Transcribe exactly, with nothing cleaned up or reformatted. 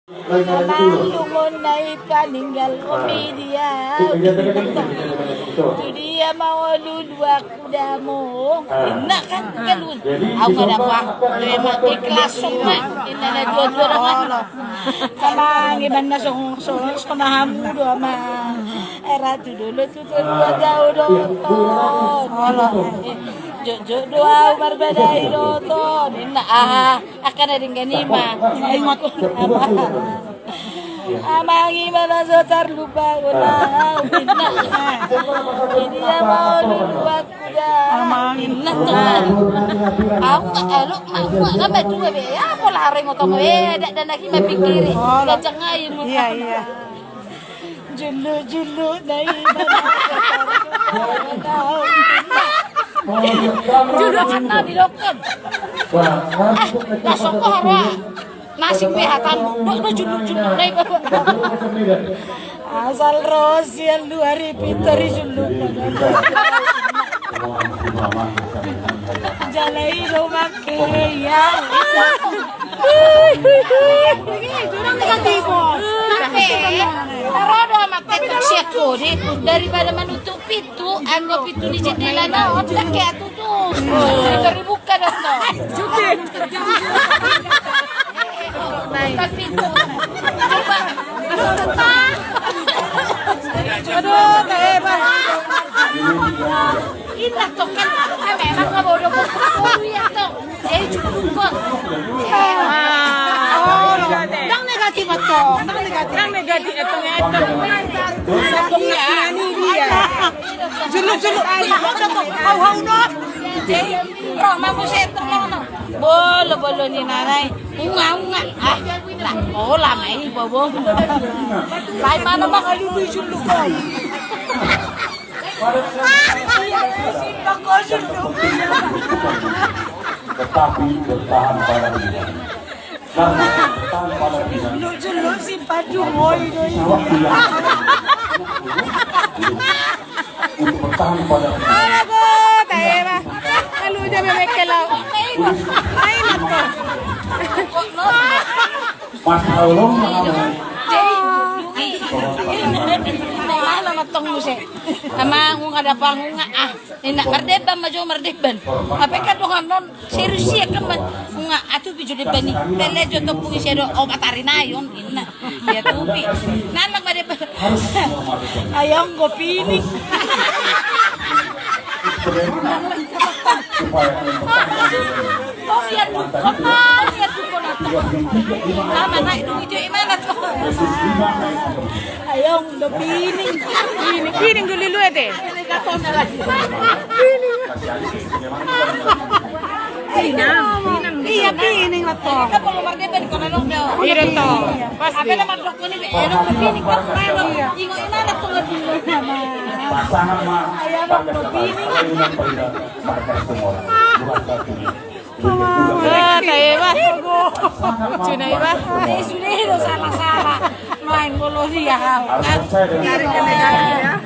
Amang, dung on na i paninggal ho, ah, dia, tu dia ma ho luluan kudamong. Ah. Inna kan, ah, galun. Jadi, au nga dapot. Emang ikhlas ma. Inna na dua-dua dongan. Amang, iban na songon songon songon hamu do, amang. Era tu dolo tu tolu, ah, dua taon do, iya, tolu taon. Jotjot do au marbadai do, tolu. Inna, aha. Angka na denggan i ma. Ingot. Amang, i ma na so tarlupa hona. Inna. Di dia ma ho luluan kudamong. Amang. Inna, tong. Au nga, elo ma, au nga, nga matua be. Ya, pola harengot au be. Dakdanak i ma pingkiri. Gajang ai. Iya, iya. Juluk, juluk, na i ma. Juluk, na didokkon. Ah, na songon hara. Nasing be hatamu. Dok, dok, juluk, juluk, na i ma. Asal ro sian luar i pintor i juluk. Jala i do mangke, ya. Kurang negatif. Taro do amak tetok sian kode, daripada manutup pintu, anggo pintu ni jendela na on, ndang hea tutup. Pintu dibuka do tong. Buka pintu. Coba. Aduh, teh, Bang. Inna tong kan, eh, memang nga bodo, bodo ia tong. Jadi cukup kok. Ah, oh, ndang negatif, tong. Ndang negatif. Ndang negatif, tong, ya, tong. Iya. Iya. Juluk, juluk. Hau, hau, no. Jadi, oh, mampu saya tong, no. Bolo, bolo ni nanai. Unga, unga. Ah, lah, oh, lama ini, bobo. Lai mana bang, ayo, juluk, kau. Tetapi bertahan pada pilihan. Karena bertahan pada pilihan. Lu, lu simpan dulu, woi, woi. Sawak pilihan. Untuk bertahan pada pilihan. Alah, go, tahe, bah. Lalu dia memekkel, lau. Main apa? Mas Aulong, mana? Jadi, Luki. Mana matong muse? Sama ngunga dapang ngunga, ah. Inna, mardeban ma jo, mardeban. Apa kan dongan non serius ia kan, ngunga atupi jo deban i. Pele jo topung isi do opat ari na i on, inna. Ia tupi. Nanak mardeban. Ayang go pining. Tong ia tu kota, ia tu kota. Nama naik dulu jo, i mana tu? Ayang do pining. Pining, pining dulu lu ete. Iya, pining lah, tong. Iya, tong. Pasti. Pasangan ma. Ayang do pining. Ah, tahe, bah. Lucu na i, bah. Sudah itu salah-salah. Main bola dia. Harus percaya dengan